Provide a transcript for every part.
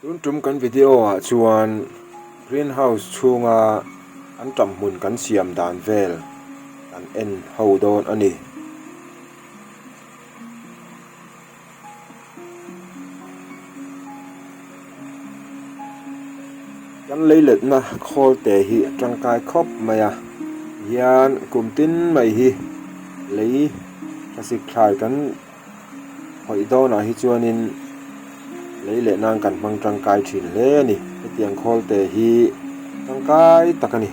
Tun tum kan video ah chuan green house chhunga an tam hmun kan siam dan vel kan en ho dawn a ni. Kan leiletna khawl te hi a tangkai khawp mai a hian kum tin mai hi lei thlasik thlai kan khawih dawnah hi chuanin lei leh nan kan hmang tangkai thin hle a ni hetiang khawl te hi tangkai tak a ni.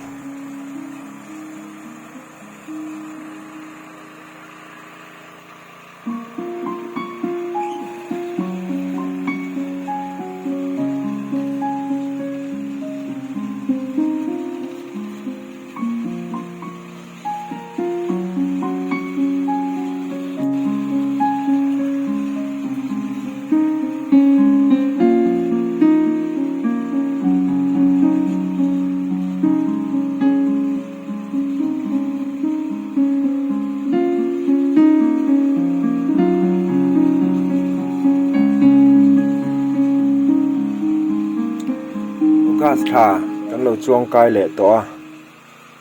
August thla kan lo chuang kai leh tawh a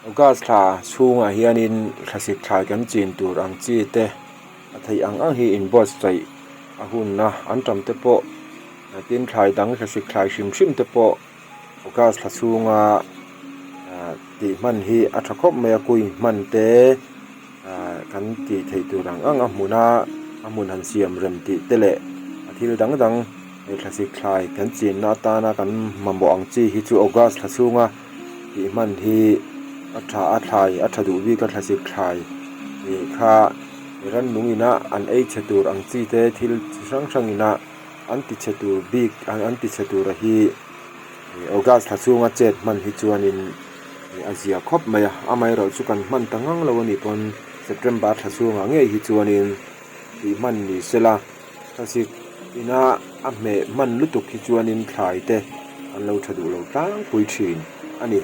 August thla chhungah hianin thlasik thlai kan chin tur ang chi te a theih ang ang hi inbuatsaih a hun a an tam te pawh tin thlai dang thlasik thlai hrim hrim te pawh. August thla chhunga ah tih hman hi a tha khawp mai a kui hman te ah kan tih theih tur ang ang a hmun a a hmun han siam rem tih te leh a thil dang dang hei thlasik thlai kan chinna atana kan mamawh ang chi hi chu August thla chhunga tih hman hi a tha a thlai a tha duh bik a thlasik thlai ih kha rannung ina an ei chhe tur ang chi te thil chi hrang hrang ina. An ti chhe tur bik an ti chhe tura hi August thla chhunga chet hman hi chuanin a zia khawp mai a, amaherawh chu kan hman ta ngang lo a nih pawn September thla chhungah ngei hi chuanin tih hman ni sela thlasik ina a hmeh hman lutuk hi chuanin thlai te an lo tha duh lo tlangpui thin a ni.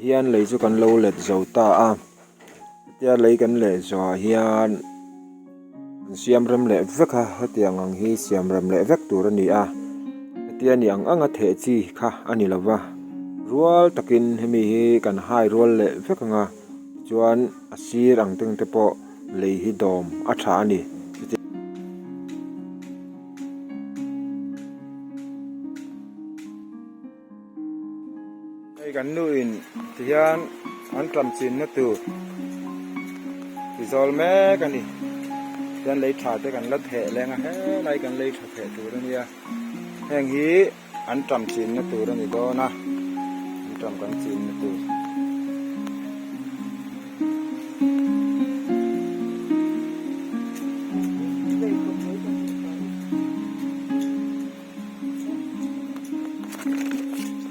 Hian lei chu kan lo let zo ta a hetia lei kan leh zawhah hian an siam rem leh vek a hetiang ang hi siam rem leh vek tur a ni a hetia ni ang ang a theh chi kha a ni lo va rual takin hemi hi kan hai rual leh vek ang a tichuan a sir ang teng te pawh. Lei hi dawm a tha a ni. Hei kan nu in ti hian an ṭam chinna tur ti zawl mek a ni. Tihian lei tha te kan la theh leng a helai kan lei tha theh tur a nia. Heng hi an ṭam chinna tur a ni dawn a, an ṭam kan chinna tur.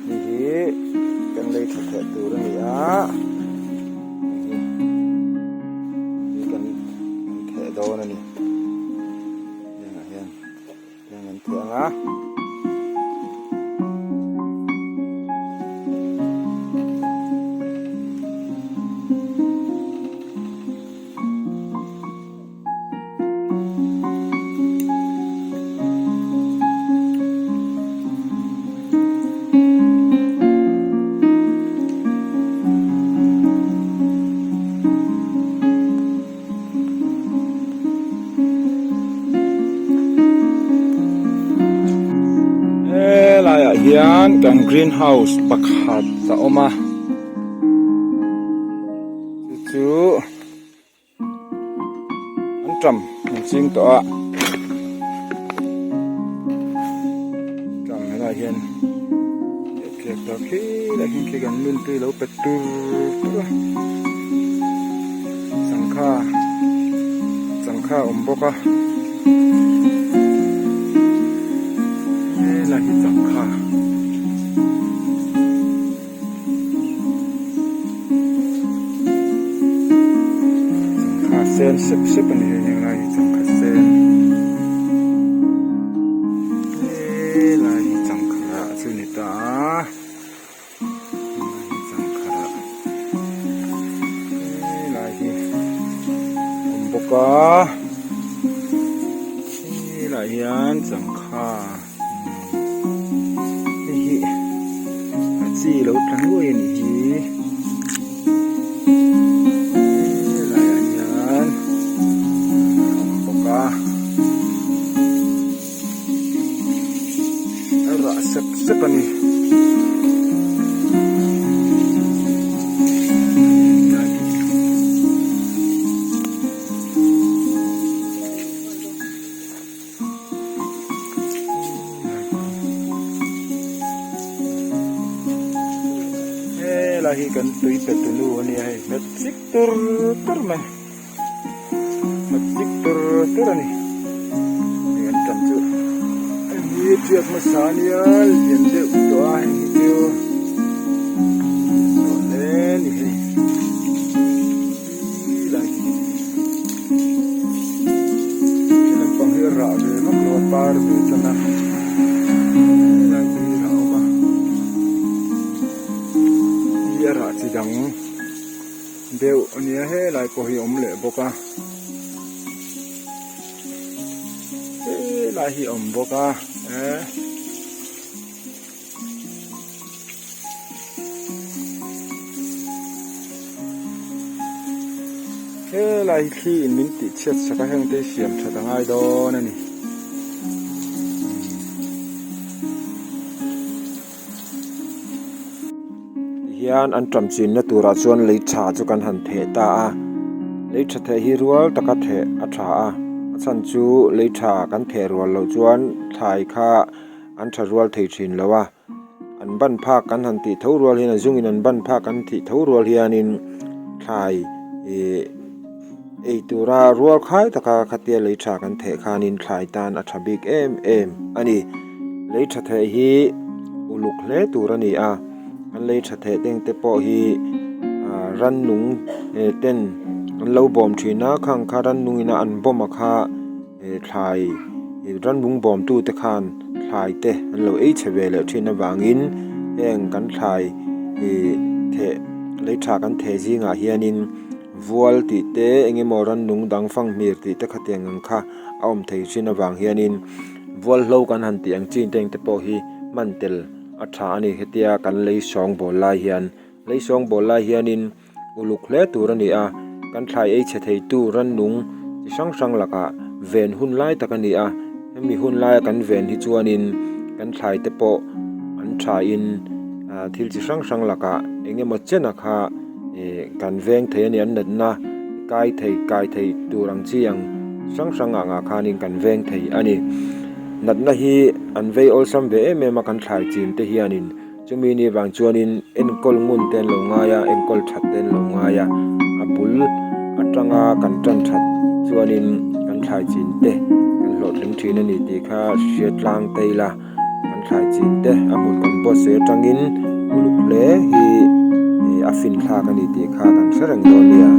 Hei hi kan lei tha theh tur a ni a, hei hi kan theh dawn a ni. Hengah hian. Heng an theh ang a. Kan green house pakhat a awm a chu chu an ṭam an ching tawh a ṭam helaiah hian tractor khi lai hian khi kan nun tui lo pe tur tur a sangha sangha a awm bawk a helai hi sangha. Sangha sen sep sep a ni hei helai hi sangha sen helai hi sangha rah chu a ni ta a helai hi sangha rah helai hi a awm bawk a helaiah hian sangha. Hei hi a chi lo tla nuai a nih hi helaiah hian a awm bawk a a rah sep sep a ni. Helai hi kan tui pe tu nu a nia hei hmet chik tur tur mai hmet chik tur tur a ni hei an tam chu hei hi tiak hmasa a nia lian deuh tawh a hei hi chu tawh hle a ni hei. He lampang hi rah ve vak lo a par ve tan a helai te hi rah a awm a hi a rah chi dang deuh a nia helai pawh hi a awm leh bawk a helai hi a awm bawk a eh. Helai hi thli in min tih chhiat sak a heng te hi siam that a ngai dawn a ni. Tihian an ṭam chinna turah chuan lei tha chu kan han theh ta a, lei tha theh hi rual taka theh a tha a, a chhan chu lei tha kan theh rual loh chuan thlai kha an tha rual thei thin lo a, an ban phak kan han tih tho rual hian a zungin an ban phak an tih tho rual hianin thlai ih ei tura rual khai taka khatia lei tha kan theh khanin thlai tan a tha bik em em a ni. Lei tha theh hi uluk hle tur a ni a, an lei tha theh teng te pawh hi ah rannung ten an lo bawm thin a, khang kha rannung ina an bawm a kha. He thlai rannung bawmtute khan thlai te an lo ei chhe ve leh thin avangin heng kan thlai ih theh lei tha kan theh zingah hianin vual tih te eng emaw rannung dang fanghmir tih te khatiang ang kha a awm thei thin avang hianin vual hlo kan han tih ang chin te eng te pawh hi hman tel a tha a ni hetia kan lei sawng bawl lai hian lei sawng bawl lai hianin. Uluk hle tur a ni a, kan thlai ei chhe theitu rannung chi hrang hrang lakah ven hun lai tak a ni a, hemi hun laia kan ven hi chuanin kan thlai te pawh an thain thil chi hrang hrang lakah eng emaw chena kha ih kan veng thei a ni, an natna kai thei kai thei tur ang chi ang hrang hrang angah khanin kan veng thei a ni. Natna hi an vei awlsam ve em em a kan thlai chin te hianin. Chumi ni vang chuanin enkawl ngun te an lo ngai a, enkawl that te an lo ngai a, a bul atanga kan tan that chuanin kan thlai chin te kan hlawhtling thin a ni tih kha hria tlang ta ila, kan thlai chin te a hmun kan buatsawi atangin uluk hle hi a fin thlak a ni tih kha kan hre reng dawn nia.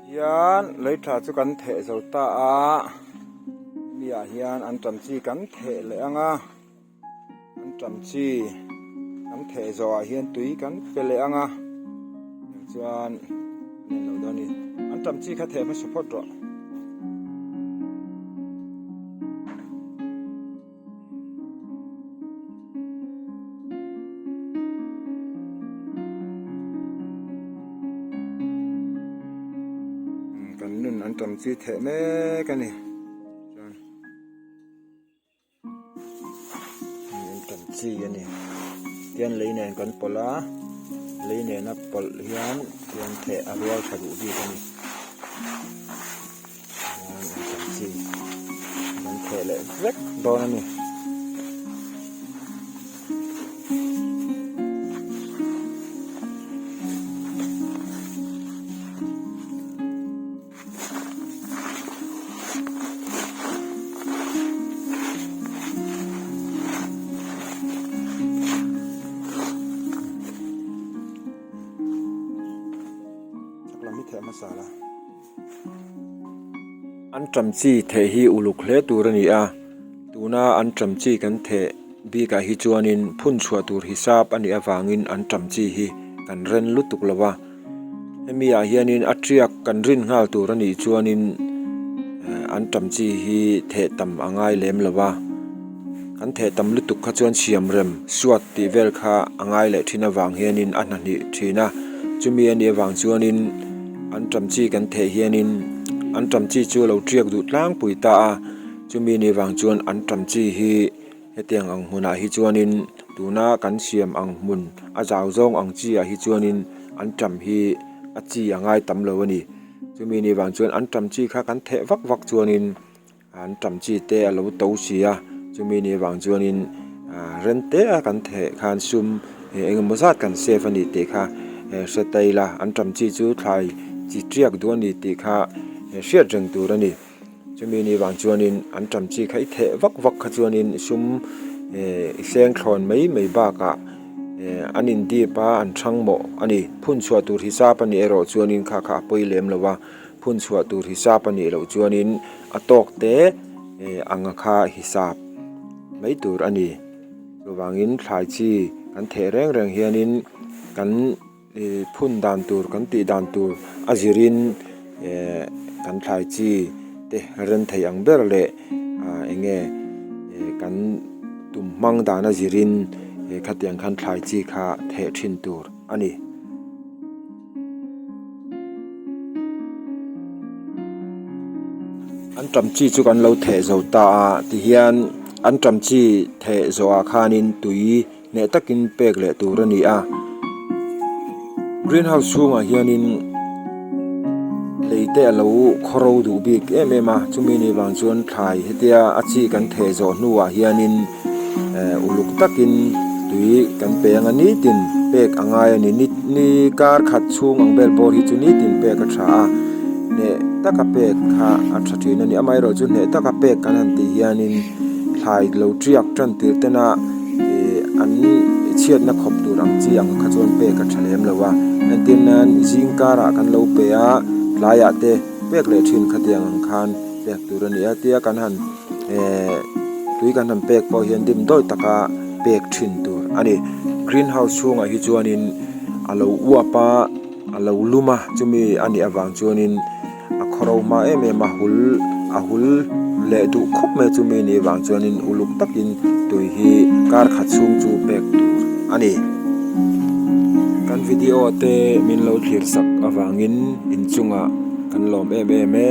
Hian lei tha chu kan theh zo ta a mi ah hian an tam chi kan theh leh ang a an tam chi kan theh zawh ah hian tui kan pe leh ang a chuan a nen lo dawn a ni an tam chi kha theh hmasa phawt rawh. Antam chi theh mek a ni chuan antam chi a ni tian lei nen kan pawlh a lei nena pawlh hian tian theh a rual tha duh bik a ni chuan antam chi kan theh leh vek dawn a ni. An ṭam chi theh hi uluk hle tur a ni a, tuna an ṭam chi kan theh bikah hi chuanin phun chhuah tur hisap a nih avangin an ṭam chi hi kan ren lutuk lo va. Hemi ah hianin a tiak kan rin nghal tur a nih chuanin an tam chi hi theh tam a ngai lem lo va, kan theh tam lutuk kha chuan siam rem suat tih vel kha a ngai leh thin avang hianin a hnahnih thin a, chumi a nih avang chuanin an tam chi kan theh hianin an tam chi chu a lo tiak duh tlangpui ta a, chumi a nih avang chuan an tam chi hi. Hetiang ang hmunah hi chuanin tuna kan siam ang hmun a zau zawng ang chi ah hi chuanin an tam hi a chi a ngai tam lo a ni. Chumi ni vang chuan an tam chi kha kan theh vak vak chuanin an tam chi te a lo to si a, chumi ni vang chuanin ah rem te a kan theh khan sum eng emaw zat kan save a ni tih kha hre ta ila an tam chi chu thlai chi tiak duh a ni tih kha hriat reng tur a ni. Chumi ni vang chuanin an ṭam chi kha i theh vak vak kha chuanin sum eh i seng thlawn mai mai bakah eh an in dip a an thang mawh a ni. Phun chhuah tur hisap a nih erawh chuanin kha kha a pawi lem lo va, phun chhuah tur hisap a nih loh chuanin a tawk te eh anga kha hisap mai tur a ni. Chuvangin thlai chi kan theh reng reng hianin kan. Ih phun dan tur kan tih dan tur a zirin eh kan thlai chi te rem thei ang ber leh ah eng nge eh kan tum hmang dan a zirin eh khatiang khan thlai chi kha theh thin tur a ni. An tam chi chu kan lo theh zo ta a tihian an tam chi theh zawhah khanin tui. Hneh takin pek leh tur a ni a, green house chhungah hianin lei te a lo khawro duh bik em em a, chumi ni vang chuan thlai hetia a chi kan theh zawh hnuah hianin eh uluk takin tui kan pe ang a, nitin pek a ngai a ni, ni kar khat chhung ang vel bawr hi chu nitin pek a tha a, hneh taka pek kha a tha thin a ni, amaherawhchu hneh taka pek kan han tih hianin thlai lo tiak tan tir tena. Ih an chhiatna khawp tur ang chi ang kha chuan pek a tha lem lo a, entir nan zing karah kan lo pe a, tlaiah te pek leh thin khatiang ang khan pek tur a ni a, tia kan han eh tui kan han pek pawh hian dim dawi taka pek thin tur a ni. Green house chhungah hi chuanin a lo uap a, a lo lum a, chumi a nih avang chuanin. A khawro hma em em a hul a hul leh duh khawp mai a chumi nih vang chuanin uluk takin tui hi kar khat chhung chu pek tur a ni. Kan video te min lo thlir sak avangin inchungah kan lawm em em e.